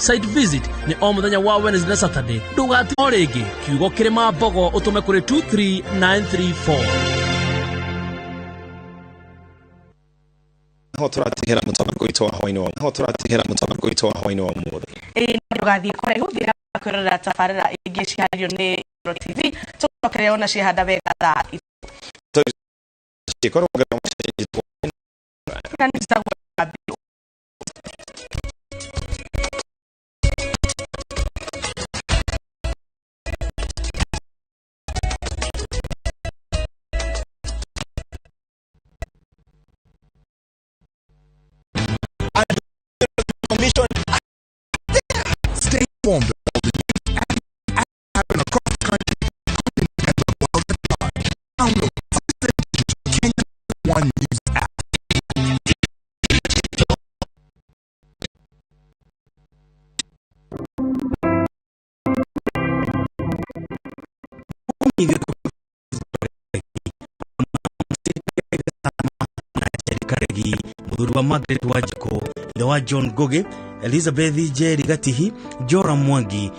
Site visit nĩ o mũthenya wa Wednesday na Saturday. Ndũgati o rĩngĩ kiugo kĩrĩma mbogo ũtũme kũrĩ 23934. Ho tũratigĩra mũtambo witũ wa hwainĩ wa ho tũratigĩra mũtambo witũ wa hwainĩ wa ũmũthĩ. Ĩĩ, ndũgathiĩ kũraihu, thiĩ na kwĩrorera tabarĩra ingĩ ciharĩrio nĩ Inooro TV. Tũcokereria ona ciehanda wega thaa cikorwo na nĩ Commission. Stay informed of all the news and happen across the country, continent, and the world at large. Download Citizen Digital Kenya One News app. Karegi, mũthuri wa Margaret Wanjikũ, ithe wa John Ngugi, Elizabeth Njeri Gatihi, Joram Mwangi.